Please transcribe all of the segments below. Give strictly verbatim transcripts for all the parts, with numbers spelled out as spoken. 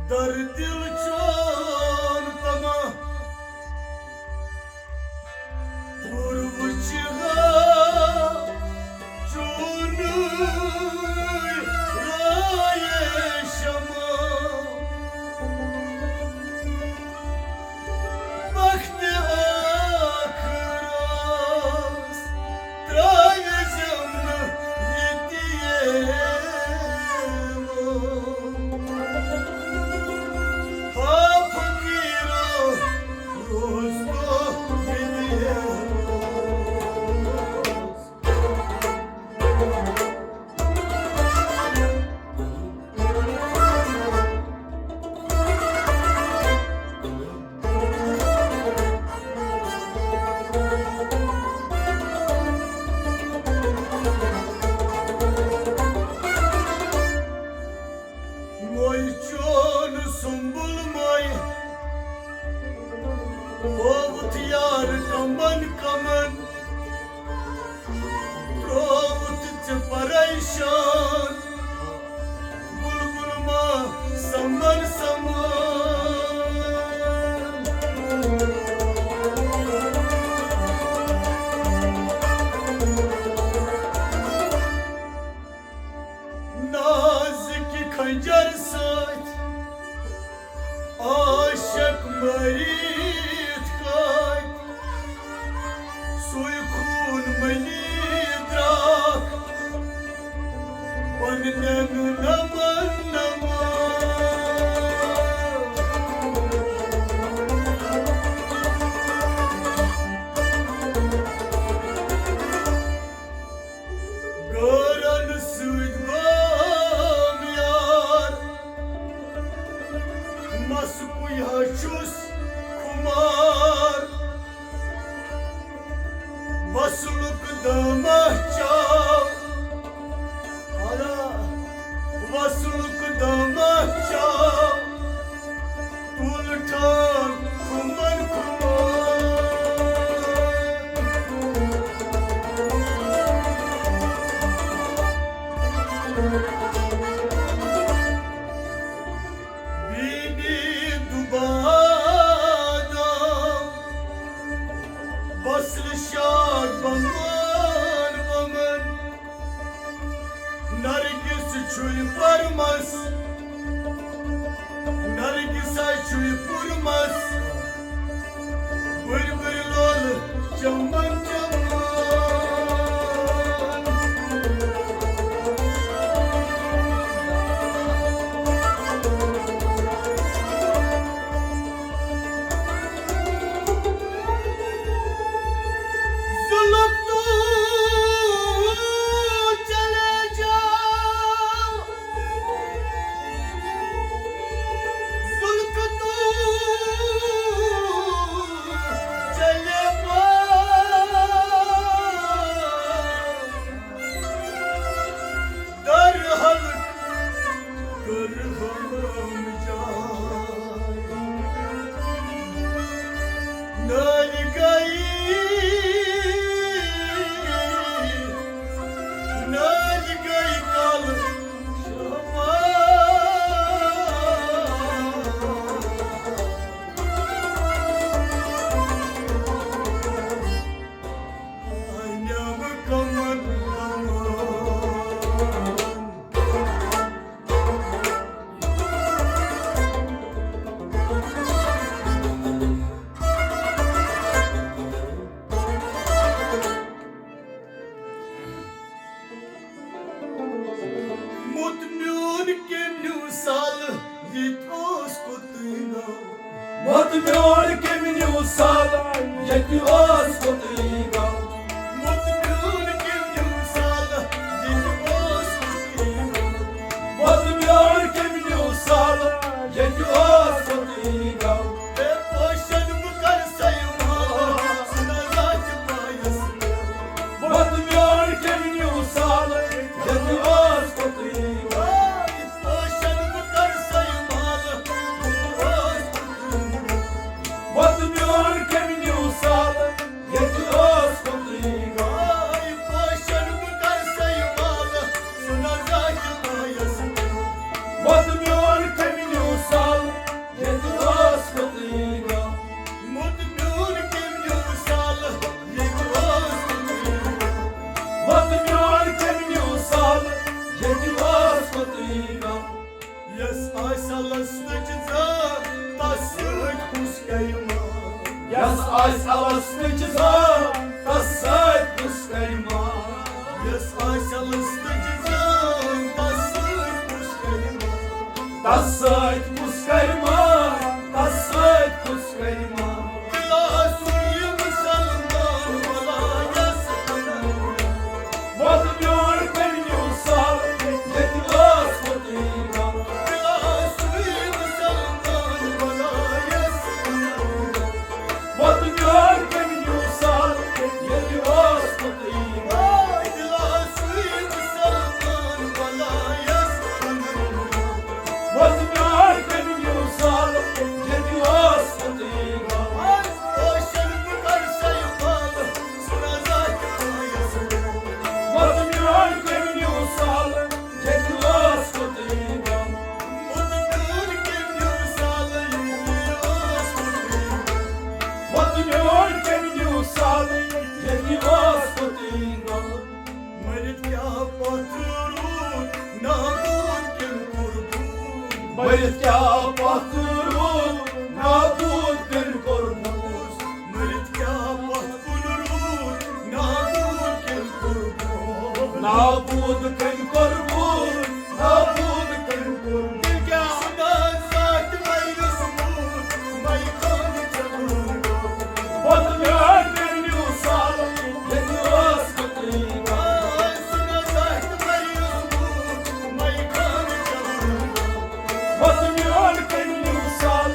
در دل چون تما، پور وچھا چون رائے شما۔ بخت آخرس ترٛٲوِزٮ۪م نہٕ ییٚتہِ ییٚلہِ۔ ہا فقیٖرو، روز دۄہ ییٚتہِ ییٚلہِ۔ موے چون سنبل موے، ہووُتھ یار کمن کمن، ترووُتھ ژٕ پریشان، بلبل ما سمن سمان۔ نازکہِ خنجر سۭتۍ عاشق مٔرِتھ کتہِ، سُے خوٗن مٔلی درٛاکھ پننٮ۪ن نمن نمن۔ غٲرن سۭتۍ گوٚم یار، مسکُے ہا چھُس خُمار۔ وصلُک دامہ چاو، الا، وصلُک دامہ چاو، تُل ٹھان کھُمن کھُمن۔ بیٖنی دُبادام، بصل شاد بمن ومن۔ نرگس چھُے پرمس، نرگس چھُے پرمس، بٔرۍ بٔرۍ لولہٕ چمن چمن۔ ظلم تو چلے جاؤ، ظلم تو چلے جاؤ۔ در حلق کر حرام جان۔ نالۍ گٔے، نالۍ گٔے کل شمع۔ موٚت میون کٔمۍ نیوٗ سالہٕ، ییٚتہِ اوس کوٚتٕے گام۔ موٚت میون کٔمۍ نیوٗ سالہٕ، ییٚتہِ اوس کوٚتٕے گام۔ موٚت میون کٔمۍ نیوٗ سالہٕ، ییٚتہِ اوس کوٚتٕے گام۔ موٚت میون کٔمۍ نیوٗ سالہٕ، ییٚتہِ اوس کوٚتٕے گام۔ ہے پوشن بہٕ کر سیوان، سُہ نہ راتہِ پایس۔ موٚت میون کٔمۍ نیوٗ سالہٕ، ییٚتہِ اوس کوٚتٕے گام۔ پوشن بہٕ کر سیوان، ییٚتہِ اوس کوٚتٕے گام۔ موٚت میون کٔمۍ نیوٗ سالہٕ، آسہِ الستٕچ زان، تس سۭتۍ کُس کرِ مان؟ یس آسہِ الستٕچ زان، تس سۭتۍ کُس کرِ مان؟ یس آسہِ الستٕچ زان، تس سۭتۍ کُس کرِ مان؟ تس سۭتۍ کُس کرِ مان؟ تس سۭتۍ کُس کرِ مان؟ دِلا سُے مُسلمان ولا یس وۄتھ میون کٔمۍ نیوٗ سال، ییٚتہِ ٲس وۄتٕے غم۔ دِلا سُے مُسلمان ولا یس وۄتھ میون کٔمۍ نیوٗ سال، ییٚتہِ ٲس وۄتٕے غم۔ دِلا سُے مُسلمان ولا یس وۄتھ میون کٔمۍ نیوٗ سال، ییٚتہِ ٲس وۄتٕے غم۔ پوشن بہٕ کر سیوال، سُہ نہ زانہِ آیس۔ وۄتھ میون کٔمۍ نیوٗ سال، ییٚتہِ ٲس وۄتٕے غم۔ وۄتھ میون کٔمۍ نیوٗ سال، ییٚتہِ ٲس وۄتٕے غم۔ وۄتھ میون کٔمۍ نیوٗ سال، ییٚتہِ ٲس وۄتٕے غم۔ مٔرِتھ کیٛاہ پتھ روٗد، نابود کٔمۍ کوٚر بوٗد؟ مٔرِتھ کیٛاہ پتھ روٗد، نابود کٔمۍ کوٚر بوٗد؟ مٔرِتھ کیٛاہ پتھ کُن روٗد، نابود کٔمۍ کوٚر بوٗد؟ نابود کٔمۍ کوٚر بوٗد؟ نابود کٔمۍ کوٚر بوٗد؟ تِکیٛاہ سُہ نہ ذات مَیُس موٗد، مَے خانہٕ ژےٚ گوٚو۔ وۄتھ میٛٲنۍ کٔمۍ نیوٗ سال، ییٚتہِ ٲس وۄتٕے غم۔ سُہ نہ ذات مَیُس موٗد، مَے خانہٕ ژےٚ گوٚو۔ وۄتھ میٛون کٔمۍ نیوٗ سال،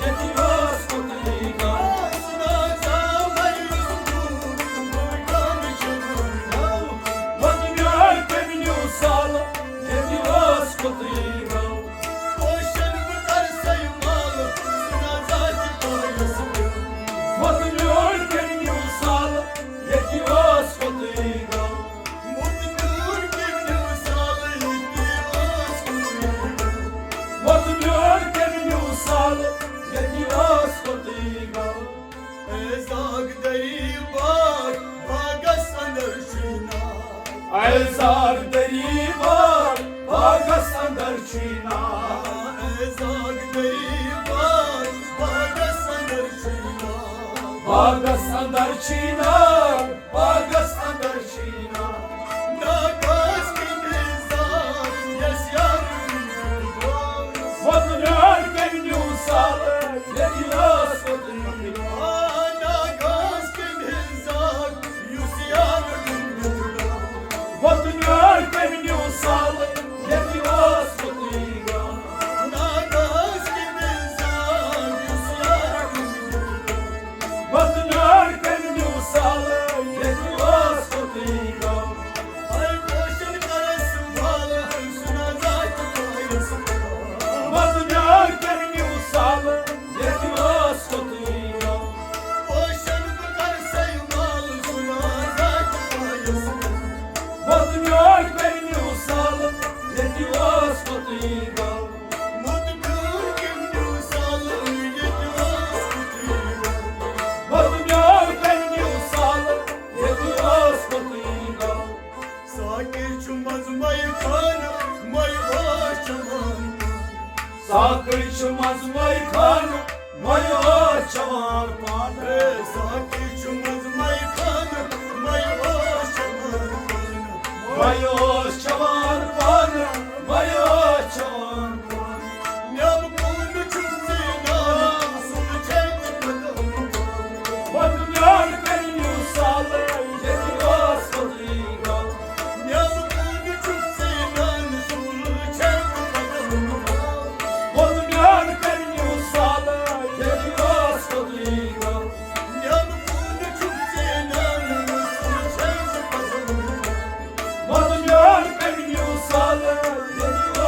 ییٚتہِ ٲس وۄتٕے غم۔ سُہ نہ ذات مَیُس موٗد، مَے خانہٕ ژےٚ گوٚو۔ وۄتھ میٛون کٔمۍ نیوٗ سال، ییٚتہِ ٲس وۄتٕے غم۔ پوشن بہٕ کر سیوال، سُہ نہ ذات پایس پیوٚو۔ وۄتھ میون کٔمۍ نیوٗ سال، ییٚتہِ ٲس وۄتٕے غم۔ وۄتھ میون کٔمۍ نیوٗ سال، ییٚتہِ ٲس وۄتٕے غم۔ وۄتھ میون کٔمۍ نیوٗ سال، ییٚتہِ ٲس وۄتٕے غم۔ اے زاگ دری باغ، باغس اندر چھُے نار۔ اے زاگ دری باغ، باغس اندر چھُے نار۔ اے زاگ دری باغ، باغس اندر چھُے نار۔ باغس اندر چھُے نار، باغس اندر چھُے نار۔ ناگاس کٔمۍ زاگ، یس یار وۄتھ میون کٔمۍ نیوٗ سال، ییٚتہِ ٲس وۄتٕے غم۔ ناگاس کٔمۍ زاگ، یُس یار وۄتھ میون کٔمۍ نیوٗ سال، ییٚتہِ ٲس وۄتٕے غم۔ ناگاس کٔمۍ زاگ، یُس یار وۄتھ میون کٔمۍ نیوٗ سال، ییٚتہِ ٲس وۄتٕے غم۔ اے پوشن کرس وال، سُہ نہ ذات پایس۔ وۄتھ میون کٔمۍ نیوٗ سال، ییٚتہِ ٲس وۄتٕے غم۔ پوشن بہٕ کر سیوال، سُہ نہ ذات پایس۔ وۄتھ میون کٔمۍ نیوٗ سال، ییٚتہِ ٲس وۄتٕے غم۔ وۄتھ میون کٔمۍ نیوٗ سال، ییٚتہِ ٲس وۄتٕے غم۔ وۄتھ میون کٔمۍ نیوٗ سال، ییٚتہِ ٲس وۄتٕے غم۔ ساقی چھُ منٛزٕ مَے خانہٕ، مَے ٲس چٮ۪وان پانہٕ۔ ساقی چھُ منٛزٕ مَے خانہٕ، مَے ٲس چٮ۪وان پانہٕ۔ اے ساقی چھُ منٛزٕ مَے خانہٕ، مَے ٲس چٮ۪وان پانہٕ۔ مَے ٲس چٮ۪وان پانہٕ، مَے ٲس چٮ۪وان پانہٕ۔ نٮ۪بہٕ کُن چھُکھ زینان، سُہ وٕچھے تہٕ پَتہٕ ووٚن۔ وۄتھ میون کٔمۍ نیوٗ سال، ییٚتہِ ٲس وۄتٕے غم۔ نٮ۪بہٕ کُن چھُکھ زینان، سُہ وٕچھے تہٕ پَتہٕ ووٚن۔ وۄتھ میون کٔمۍ نیوٗ سال، ییٚتہِ ٲس وۄتٕے غم۔ نٮ۪بہٕ کُن چھُکھ زینان، سُہ وٕچھے تہٕ پَتہٕ ووٚن۔ وۄتھ میون کٔمۍ نیوٗ سال، ییٚتہِ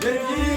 Thank you.